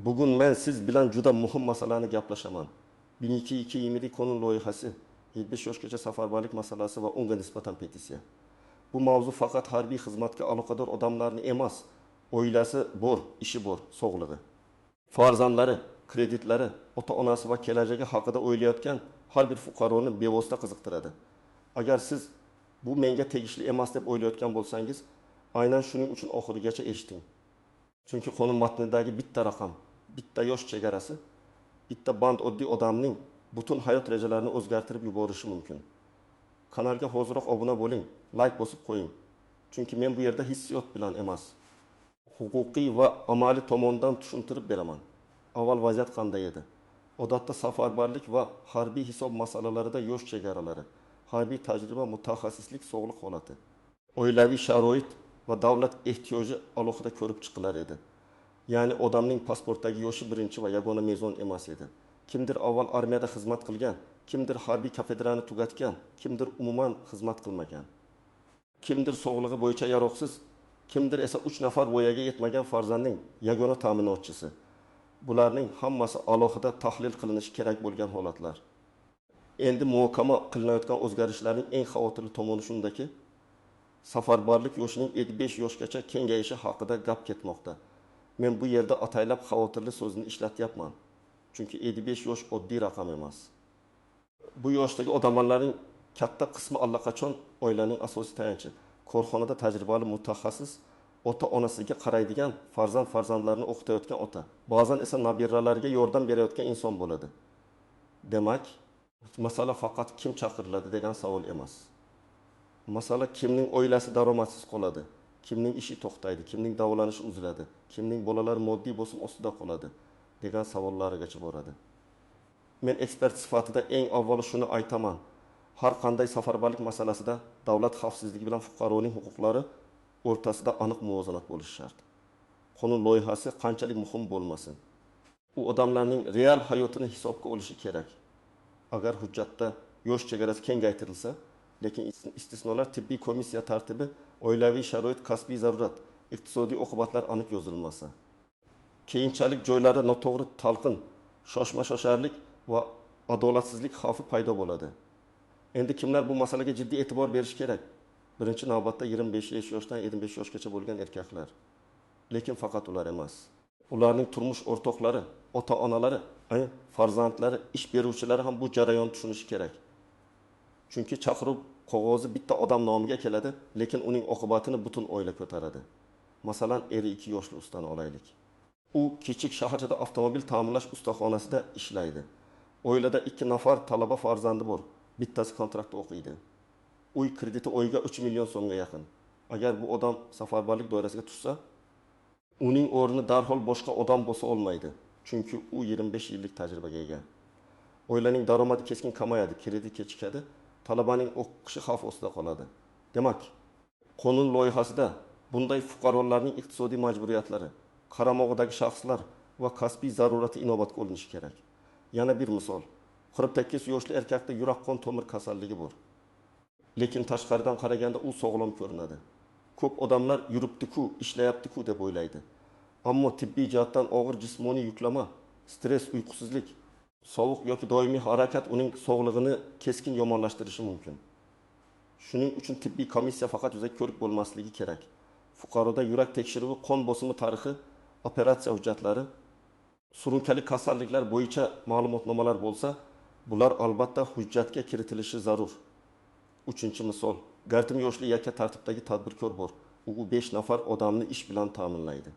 Bugun men siz bilan juda muhim masalani gaplashaman. 1227 qonun loyihasi, 55 yoshgacha safarbarlik masalasi va unga nisbatan petitsiya. Bu mavzu faqat harbiy xizmatga aloqador odamlarni emas, oilasi bor, ishi bor, sog'lig'i, farzandlari, kreditlari, ota-onasi va kelajagi haqida o'ylayotgan har bir fuqaroni bevosita qiziqtiradi. Agar siz bu menga tegishli emas deb o'ylayotgan bo'lsangiz, aynan shuning uchun oxirigacha eshiting. Chunki qonun matnidagi bitta raqam, bitta yosh chegarasi, bitta band oddiy odamning butun hayot rejalarini o'zgartirib yuborishi mumkin. Kanalga hoziroq obuna bo'ling, like bosib qo'ying. Chunki men bu yerda hissiyot bilan emas, huquqiy va amaliy tomondan tushuntirib beraman. Avval vaziyat qanday edi? Odatda safarbarlik va harbiy hisob masalalarida yosh chegaralari, harbiy tajriba, mutaxassislik, sog'liq holati, oilaviy sharoit va davlat ehtiyoji alohida ko'rib chiqilar edi. Ya'ni odamning pasportdagi yoshi birinchi va yagona mezon emas edi. Kimdir avval armiyada xizmat qilgan, kimdir harbiy kafedrani tugatgan, kimdir umuman xizmat qilmagan. Kimdir sog'lig'i bo'yicha yaroqsiz, kimdir esa 3 nafar voyaga yetmagan farzandning yagona ta'minotchisi. Bularning hammasi alohida tahlil qilinishi kerak bo'lgan holatlar. Endi muhokama qilinayotgan o'zgarishlarning eng xavotirli tomoni shundaki, safarbarlik yoshining 55 yoshgacha kengayishi haqida gap ketmoqda. Men bu yerda ataylab xavotirli so'zini ishlatyapman. Chunki 55 yosh oddiy raqam emas. Bu yoshdagi odamlarning katta qismi allaqachon oilaning asosiy tayanchi. Korxonada tajribali mutaxassis, ota-onasiga qaraydigan, farzandlarini o'qitayotgan ota, ba'zan esa nabiralariga yordam berayotgan inson bo'ladi. Demak, masala faqat kim chaqiriladi degan savol emas. Masala kimning oilasi daromadsiz qoladi, kimning ishi to'xtaydi, kimning davolanishi uziladi, kimning bolalari moddiy bosim ostida qoladi degan savollarigacha boradi. Men ekspert sifatida eng avvalo shuni aytaman. Har qanday safarbarlik masalasida davlat xavfsizligi bilan fuqaroning huquqlari o'rtasida aniq muvozanat bo'lishi shart. Qonun loyihasi qanchalik muhim bo'lmasin, u odamlarning real hayotini hisobga olishi kerak. Agar hujjatda yosh chegarasi kengaytirilsa, lekin istisnolar, tibbiy komissiya tartibi, oilaviy sharoit, kasbiy zarurat, iqtisodiy oqibatlar aniq yozilmasa, keyinchalik joylarda noto'g'ri talqin, shoshma-shosharlik va adolatsizlik xavfi paydo bo'ladi. Endi kimlar bu masalaga jiddiy e'tibor berishi kerak? Birinchi navbatda 25 yoshdan 55 yoshgacha bo'lgan erkaklar. Lekin faqat ular emas. Ularning turmush o'rtoqlari, ota-onalari, farzandlari, ish beruvchilari ham bu jarayonni tushunishi kerak. Chunki chaqiruv qog'ozi bitta odam nomiga keladi, lekin uning oqibatini butun oila ko'taradi. Masalan, 52 yoshli ustani olaylik. U kichik shaharchada avtomobil ta'mirlash ustaxonasida ishlaydi. Oilada 2 nafar talaba farzandi bor. Bittasi kontraktda o'qiydi. Uy krediti oyiga 3 million so'mga yaqin. Agar bu odam safarbarlik doirasiga tushsa, uning o'rnini darhol boshqa odam bosa olmaydi. Chunki u 25 yillik tajribaga ega. Oilaning daromadi keskin kamayadi, kredit kechikadi, talabaning o'qishi xavf ostida qoladi. Demak, qonun loyihasida bunday fuqarolarning iqtisodiy majburiyatlari, qaramog'idagi shaxslar va kasbiy zarurati inobatga olinishi kerak. Yana bir misol. 48 yoshli erkakda yurak-qon tomir kasalligi bor. Lekin tashqaridan qaraganda u sog'lom ko'rinadi. Ko'p odamlar yuribdi-ku, ishlayapti-ku deb o'ylaydi. Ammo tibbiy jihatdan og'ir jismoniy yuklama, stress, uyqusizlik, sovuq yoki doimiy harakat uning sog'lig'ini keskin yomonlashtirishi mumkin. Shuning uchun tibbiy komissiya faqat yuzaki ko'rik bo'lmasligi kerak. Fuqaroda yurak tekshiruvi, qon bosimi tarixi, operatsiya hujjatlari, surunkali kasalliklar bo'yicha ma'lumotnomalar bo'lsa, bular albatta hujjatga kiritilishi zarur. Uchinchi misol. Gartim yoshli yakka tartibdagi tadbirkor bor. U 5 nafar odamni ish bilan ta'minlaydi.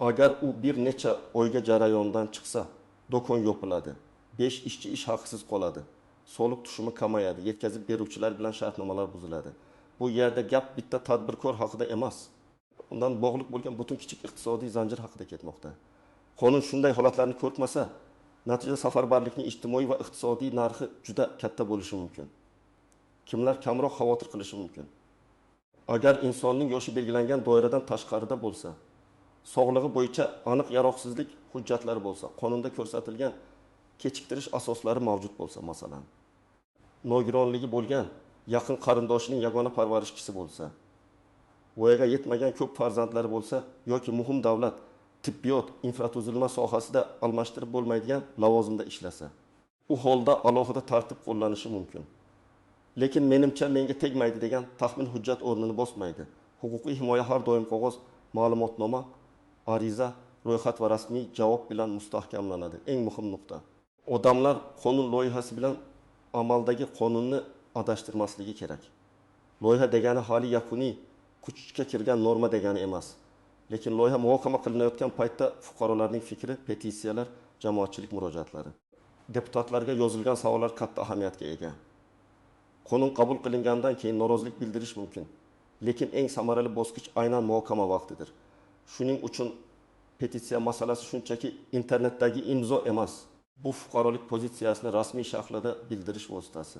Agar u bir necha oyga jarayondan chiqsa, do'kon yopiladi. 5 ishchi ish haqisiz qoladi. Soliq tushumi kamayadi, yetkazib beruvchilar bilan shartnomalar buziladi. Bu yerda gap bitta tadbirkor haqida emas, undan bog'liq bo'lgan butun kichik iqtisodiy zanjir haqida ketmoqda. Qonun shunday holatlarni ko'rmasa, natijada safarbarlikning ijtimoiy va iqtisodiy narxi juda katta bo'lishi mumkin. Kimlar kamroq xavotir qilishi mumkin? Agar insonning yoshi belgilangan doiradan tashqarida bo'lsa, sog'lig'i bo'yicha aniq yaroqsizlik hujjatlari bo'lsa, qonunda ko'rsatilgan kechiktirish asoslari mavjud bo'lsa, masalan, nogironligi bo'lgan yaqin qarindoshining yagona parvarishchisi bo'lsa, voyaga yetmagan ko'p farzandlari bo'lsa yoki muhim davlat tibbiyot, infratuzilma sohasida almashtirib bo'lmaydigan lavozimda ishlasa. U holda alohida tartib qo'llanishi mumkin. Lekin menimcha menga tegmaydi degan taxmin hujjat o'rnini bosmaydi. Huquqiy himoya har doim qog'oz ma'lumotnoma, ariza, ro'yxat va rasmiy javob bilan mustahkamlanadi. Eng muhim nuqta: odamlar qonun loyihasi bilan amaldagi qonunni adashtirmasligi kerak. Loyiha degani hali yakuniy kuchga kirgan norma degani emas. Lekin loyiha muhokama qilinayotgan paytda fuqarolarning fikri, petitsiyalar, jamoatchilik murojaatlari, deputatlarga yozilgan savollar katta ahamiyatga ega. Qonun qabul qilingandan keyin norozilik bildirish mumkin. Lekin eng samarali bosqich aynan muhokama vaqtidir. Shuning uchun petitsiya masalasi shunchaki internetdagi imzo emas. Bu fuqarolik pozitsiyasini rasmiy shaklida bildirish vositasi.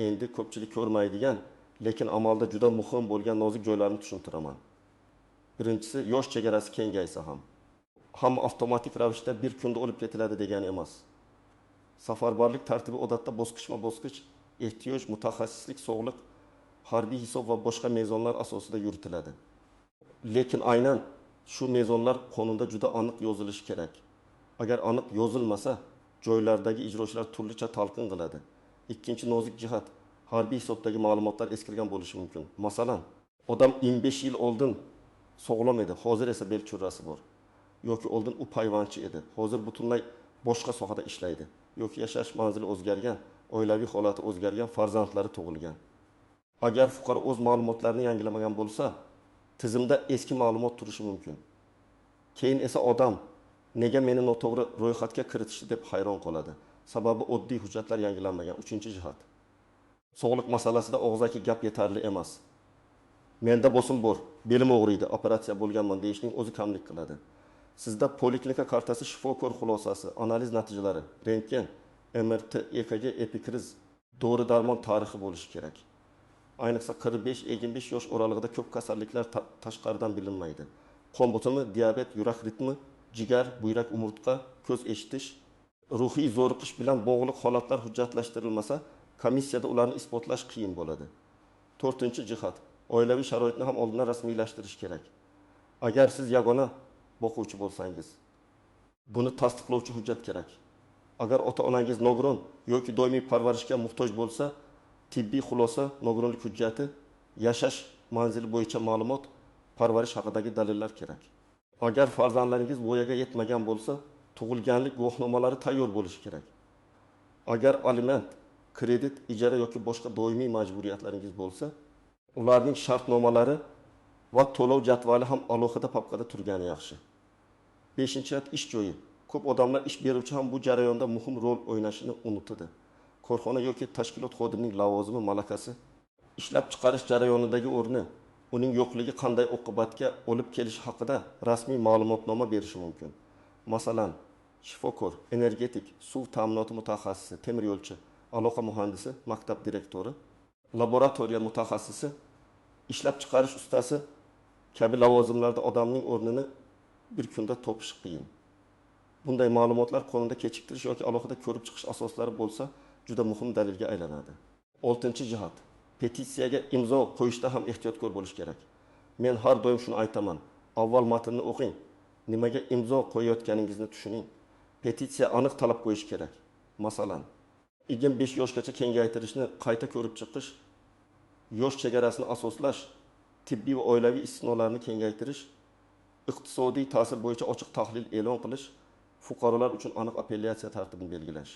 Endi ko'pchilik ko'rmaydigan, lekin amalda juda muhim bo'lgan nozik joylarni tushuntiraman. Birinchisi, yosh chegarasi kengaysa ham hamma avtomatik ravishda bir kunda o'lib ketiladi degani emas. Safarbarlik tartibi odatda bosqichma-bosqich ehtiyoj, mutaxassislik, sog'liq, harbiy hisob va boshqa mezonlar asosida yuritiladi. Lekin aynan shu mezonlar qonunda juda aniq yozilishi kerak. Agar aniq yozilmasa, joylardagi ijrochilar turlicha talqin qiladi. Ikkinchi nozik jihat, harbiy hisobdagi ma'lumotlar eskirgan bo'lishi mumkin. Masalan, odam 15 yil oldin sog'lom edi, hozir esa bel churrasi bor. Yoki oldin u payvandchi edi, hozir butunlay boshqa sohada ishlaydi. Yoki yashash manzili o'zgargan, oilaviy holati o'zgargan, farzandlari tug'ilgan. Agar fuqaro o'z ma'lumotlarini yangilamagan bo'lsa, tizimda eski ma'lumot turishi mumkin. Keyin esa odam nega meni noto'g'ri ro'yxatga kiritishdi deb hayron qoladi. Sababi oddiy hujjatlar yangilanmagan. Uchinchi jihat. Sog'liq masalasida og'zaki gap yetarli emas. Menda bosim bor, belim og'riydi, operatsiya bo'lganman deyishning o'zi kamlik qiladi. Sizda poliklinika kartasi, shifokor xulosasi, analiz natijalari, rentgen, MRT, EKG, epikriz, dori darmon tarixi bo'lishi kerak. Ayniqsa 45-55 yosh oralig'ida ko'p kasalliklar tashqaridan bilinmaydi. Qon bosimi, diabet, yurak ritmi, jigar, buyrak, umurtqa, ko'z eshitish, ruhiy zo'riqish bilan bog'liq holatlar hujjatlashtirilmasa, komissiyada ularni isbotlash qiyin bo'ladi. To'rtinchi jihat, oilaviy sharoitni ham oldindan rasmiylashtirish kerak. Agar siz yagona boquvchi bo'lsangiz, buni tasdiqlovchi hujjat kerak. Agar ota-onangiz nogiron yoki doimiy parvarishga muhtoj bo'lsa, tibbiy xulosa, nogironlik hujjati, yashash manzili bo'yicha ma'lumot, parvarish haqidagi dalillar kerak. Agar farzandlaringiz voyaga yetmagan bo'lsa, tug'ilganlik guvohnomalari tayyor bo'lishi kerak. Agar aliment, kredit, ijara yoki boshqa doimiy majburiyatlaringiz bo'lsa, ularning shartnomalari va to'lov jadvali ham alohida papkada turgani yaxshi. Beshinchi jihat, ish joyi. Ko'p odamlar ish beruvchi ham bu jarayonda muhim rol o'ynashini unutadi. Korxona yoki tashkilot xodimining lavozimi, malakasi, ishlab chiqarish jarayonidagi o'rni, uning yo'qligi qanday oqibatga olib kelishi haqida rasmiy ma'lumotnoma berishi mumkin. Masalan, shifokor, energetik, suv ta'minoti mutaxassisi, temiryo'lchi, aloqa muhandisi, maktab direktori, laboratoriya mutaxassisi, ishlab chiqarish ustasi kabi lavozimlarda odamning o'rnini bir kunda topish qiyin. Bunday ma'lumotlar qonunda kechiktirish yoki alohida ko'rib chiqish asoslari bo'lsa, juda muhim dalilga aylanadi. Oltinchi jihat, petitsiyaga imzo qo'yishda ham ehtiyotkor bo'lish kerak. Men har doim shuni aytaman. Avval matnni o'qing, nimaga imzo qo'yayotganingizni tushuning. Petitsiya aniq talab qo'yish kerak. Masalan, 25 yoshgacha kengaytirishni qayta ko'rib chiqish, yosh chegarasini asoslash, tibbiy va oilaviy istisnolarni kengaytirish, iqtisodiy ta'sir bo'yicha ochiq tahlil e'lon qilish, fuqarolar uchun aniq apellyatsiya tartibini belgilash.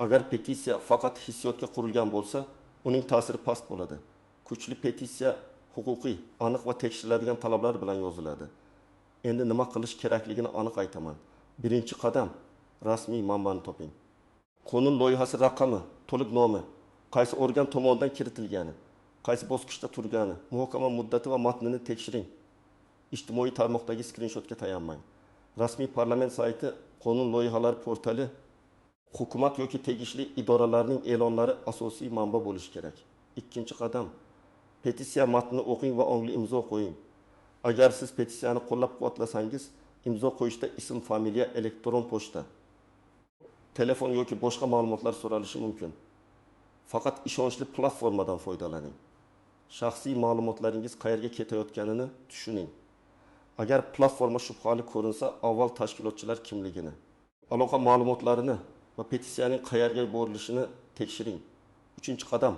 Agar petitsiya faqat hissiyotga qurilgan bo'lsa, uning ta'siri past bo'ladi. Kuchli petitsiya huquqiy, aniq va tekshiriladigan talablar bilan yoziladi. Endi nima qilish kerakligini aniq aytaman. Birinchi qadam, rasmiy manbani toping. Qonun loyihasi raqami, to'liq nomi, qaysi organ tomonidan kiritilgani, qaysi bosqichda turgani, muhokama muddati va matnini tekshiring. Ijtimoiy tarmoqdagi skrinshotga tayanmang. Rasmiy parlament sayti, qonun loyihalari portali, hukumat yoki tegishli idoralarning e'lonlari asosiy manba bo'lishi kerak. Ikkinchi qadam, petitsiya matnini o'qing va ongli imzo qo'ying. Agar siz petitsiyani qo'llab-quvvatlasangiz, imzo qo'yishda ism, familiya, elektron pochta, telefon yoki boshqa ma'lumotlar so'ralishi mumkin. Faqat ishonchli platformadan foydalaning. Shaxsiy ma'lumotlaringiz qayerga ketayotganini tushuning. Agar platforma shubhali ko'rinsa, avval tashkilotchilar kimligini, aloqa ma'lumotlarini va petitsiyaning qayerga yuborilishini tekshiring. Uchinchi qadam: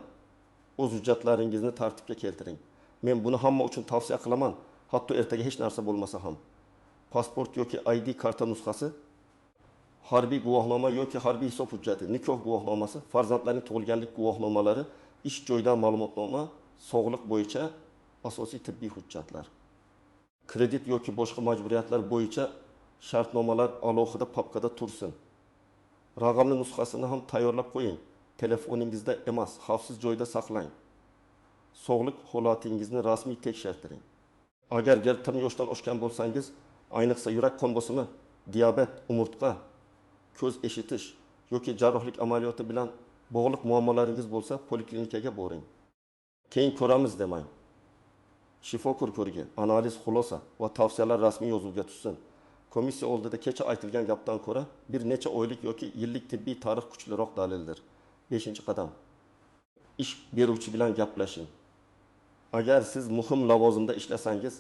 o'z hujjatlaringizni tartibga keltiring. Men buni hamma uchun tavsiya qilaman, hatto ertaga hech narsa bo'lmasa ham. Pasport yoki ID karta nusxasi, harbiy guvohnoma yoki harbiy hisob hujjati, nikoh guvohnomasi, farzandlarning tug'ilganlik guvohnomalari, ish joyidan ma'lumotnoma, sog'liq bo'yicha asosiy tibbiy hujjatlar. Kredit yoki boshqa majburiyatlar bo'yicha shartnomalar alohida papkada tursin. Raqamli nusxasini ham tayyorlab qo'ying. Telefoningizda emas, xavfsiz joyda saqlang. Sog'liq holatingizni rasmiy tekshirtiring. Agar 20 yoshdan oshgan bo'lsangiz, ayniqsa yurak qon bosimi, diabet, umurtqa, ko'z eshitish yoki jarrohlik amaliyoti bilan bog'liq muammolaringiz bo'lsa, poliklinikaga boring. Keyin ko'ramiz demang. Shifokor ko'rigi, analiz, xulosa va tavsiyalar rasmiy yozuvga tushsin. Komissiya oldida kecha aytilgan gapdan ko'ra bir necha oylik yoki yillik tibbiy tarix kuchliroq dalildir. 5-qadam. Ish beruvchi bilan gaplashing. Agar siz muhim lavozimda ishlasangiz,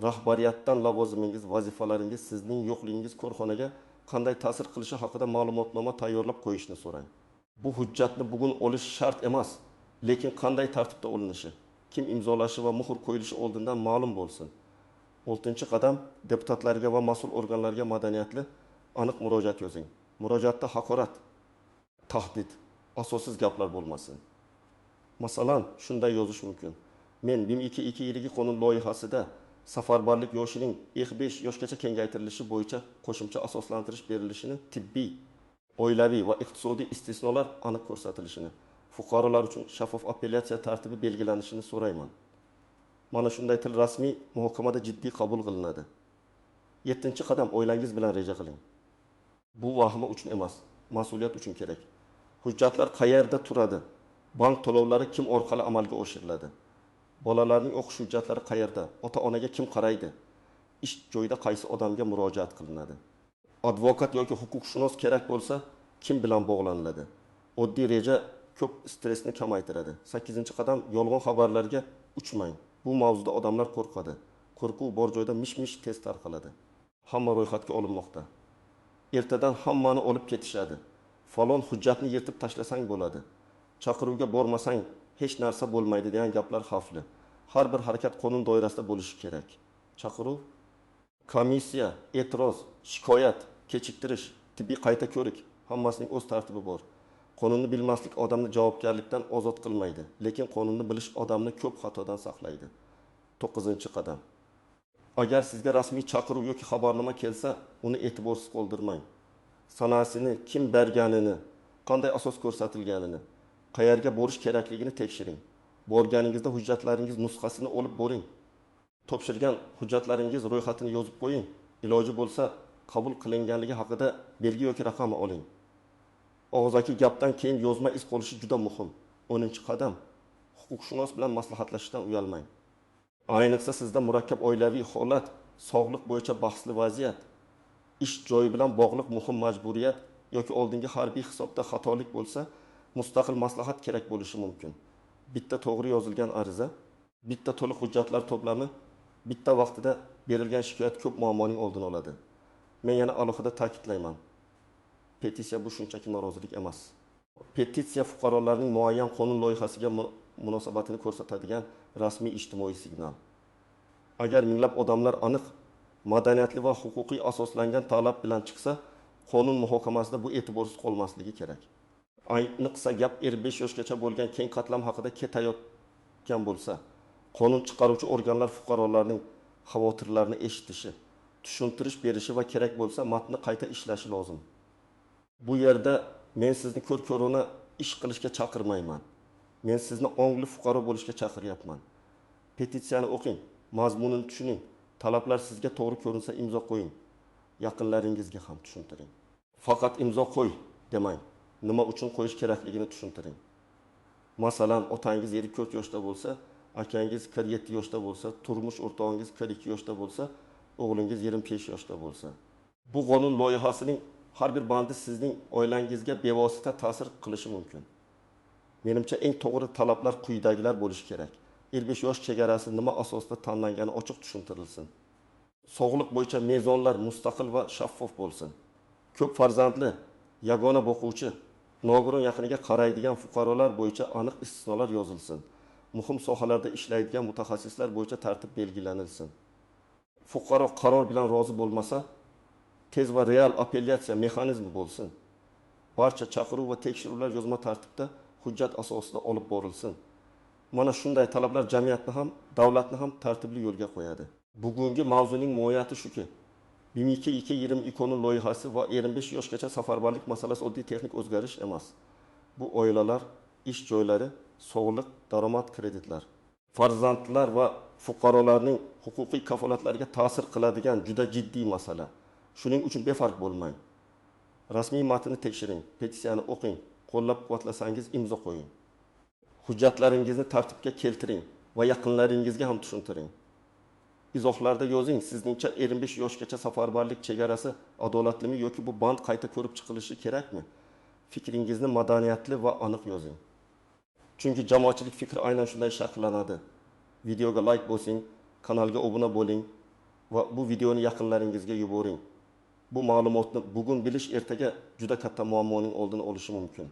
rahbariyatdan lavozimingiz, vazifalaringiz, sizning yo'qligingiz korxonaga qanday ta'sir qilishi haqida ma'lumotnoma tayyorlab qo'yishni so'rang. Bu hujjatni bugun olish shart emas, lekin qanday tartibda olinishi, kim imzolashi va muhr qo'yilishi oldindan ma'lum bo'lsin. 6-qadam. Deputatlarga va mas'ul organlarga madaniyatli, aniq murojaat yozing. Murojaatda haqorat, tahdid, asossiz gaplar bo'lmasin. Masalan, shunday yozish mumkin: Men 2002 yilgi qonun loyihasida safarbarlik yoshining 55 yoshgacha kengaytirilishi bo'yicha qo'shimcha asoslantirish berilishini, tibbiy, oilaviy va iqtisodiy istisnolar aniq ko'rsatilishini, fuqarolar uchun shaffof apellyatsiya tartibi belgilanishini so'rayman. Mana shunday til rasmiy muhokamada jiddiy qabul qilinadi. 7-qadam. Oilangiz bilan reja qiling. Bu vahima uchun emas, mas'uliyat uchun kerak. Hujjatlar qayerda turadi? Bank to'lovlari kim orqali amalga oshiriladi? Bolalarning o'qish hujjatlari qayerda? Ota-onaga kim qaraydi? Ish joyida qaysi odamga murojaat qilinadi? Advokat yoki huquqshunos kerak bo'lsa, kim bilan bog'laniladi? Oddiy reja ko'p stressni kamaytiradi. 8-qadam. Yolg'on xabarlarga uchmang. Bu mavzuda odamlar qo'rqadi. Qo'rquv bor joyda mish-mish tez tarqaladi. Hamma ro'yxatga olinmoqda. Ertadan hammani olib ketishadi. Falon hujjatni yirtib tashlasang bo'ladi. Chaqiruvga bormasang hech narsa bo'lmaydi degan gaplar xavfli. Har bir harakat qonun doirasida bo'lishi kerak. Chaqiruv, komissiya, e'tiroz, shikoyat, kechiktirish, tibbiy qayta ko'rik hammasining o'z tartibi bor. Qonunni bilmaslik odamni javobgarlikdan ozod qilmaydi, lekin qonunni bilish odamni ko'p xatodan saqlaydi. 9-qadam. Agar sizga rasmiy chaqiruv yoki xabarnoma kelsa, uni e'tiborsiz qoldirmang. Sanasini, kim berganini, qanday asos ko'rsatilganini, qayerga borish kerakligini tekshiring. Borganingizda hujjatlaringiz nusxasini olib boring. Topshirgan hujjatlaringiz ro'yxatini yozib qo'ying. Iloji bo'lsa, qabul qilinganligi haqida belgi yoki raqam oling. Og'zaki gapdan keyin yozma iz qolishi juda muhim. 10-qadam. Huquqshunos bilan maslahatlashishdan uyalmang. Ayniqsa sizda murakkab oilaviy holat, sog'liq bo'yicha bahsli vaziyat, ish joyi bilan bog'liq muhim majburiyat yoki oldingi harbiy hisobda xatolik bo'lsa, mustaqil maslahat kerak bo'lishi mumkin. Bitta to'g'ri yozilgan ariza, bitta to'liq hujjatlar to'plami, bitta vaqtida berilgan shikoyat ko'p muammoning oldini oladi. Men yana alohida ta'kidlayman. Petitsiya bu shunchaki norozilik emas. Petitsiya fuqarolarning muayyan qonun loyihasiga munosabatini ko'rsatadigan rasmiy ijtimoiy signal. Agar minglab odamlar aniq, madaniyatli va huquqiy asoslangan talab bilan chiqsa, qonun muhokamasida bu e'tiborsiz qolmasligi kerak. Ayniqsa gap 55 yoshgacha bo'lgan keng qatlam haqida ketayotgan bo'lsa, qonun chiqaruvchi organlar fuqarolarning xavotirlarini eshitishi, tushuntirish berishi va kerak bo'lsa matni qayta ishlashi lozim. Bu yerda men sizni ko'r-ko'rona ish qilishga chaqirmayman. Men sizni ongli fuqaro bo'lishga chaqiryapman. Petitsiyani o'qing, mazmunini tushuning, talablar sizga to'g'ri ko'rinsa imzo qo'ying. Yaqinlaringizga ham tushuntiring. Faqat imzo qo'y demang. Nima uchun qo'yish kerakligini tushuntiring. Masalan, otangiz 54 yoshda bo'lsa, akangiz 47 yoshda bo'lsa, turmush o'rtog'ingiz 42 yoshda bo'lsa, o'g'lingiz 25 yoshda bo'lsa. Bu qonun loyihasining har bir bandi sizning oilangizga bevosita ta'sir qilishi mumkin. Menimcha eng to'g'ri talablar quyidagilar bo'lishi kerak. 55 yosh chegarasi nima asosida tanlangani ochiq tushuntirilsin. Sog'liq bo'yicha mezonlar mustaqil va shaffof bo'lsin. Ko'p farzandli, yagona boquvchi, nogiron yaqiniga qaraydigan fuqarolar bo'yicha aniq istisnolar yozilsin. Muhim sohalarda ishlaydigan mutaxassislar bo'yicha tartib belgilanilsin. Fuqaro qaror bilan rozi bo'lmasa, tez va real apellyatsiya mexanizmi bo'lsin. Barcha chaqiruv va tekshiruvlar yozma tartibda, hujjat asosida olib borilsin. Mana shunday talablar jamiyatni ham, davlatni ham tartibli yo'lga qo'yadi. Bugungi mavzuning mohiyati shuki, BMK 2.20 ikoni loyihasi va 55 yoshgacha safarbarlik masalasi oddiy texnik o'zgarish emas. Bu oilalar, ish joylari, sog'liq, daromad, kreditlar. Farzandlar va fuqarolarning huquqiy kafolatlariga ta'sir qiladigan juda jiddiy masala. Shuning uchun befarq bo'lmang. Rasmiy matnni tekshiring, petitsiyani o'qing, qo'llab-quvvatlasangiz imzo qo'ying. Hujjatlaringizni tartibga keltiring va yaqinlaringizga ham tushuntiring. Izohlarda yozing, sizningcha 55 yoshgacha safarbarlik chegarasi adolatlimi yoki bu band qayta ko'rib chiqilishi kerakmi? Fikringizni madaniyatli va aniq yozing. Chunki jamoatchilik fikri aynan shunday shakllanadi. Videoga like bosing, kanalga obuna bo'ling va bu videoni yaqinlaringizga yuboring. Bu ma'lumotni bugun bilish ertaga juda katta muammoning oldini olishi mumkin.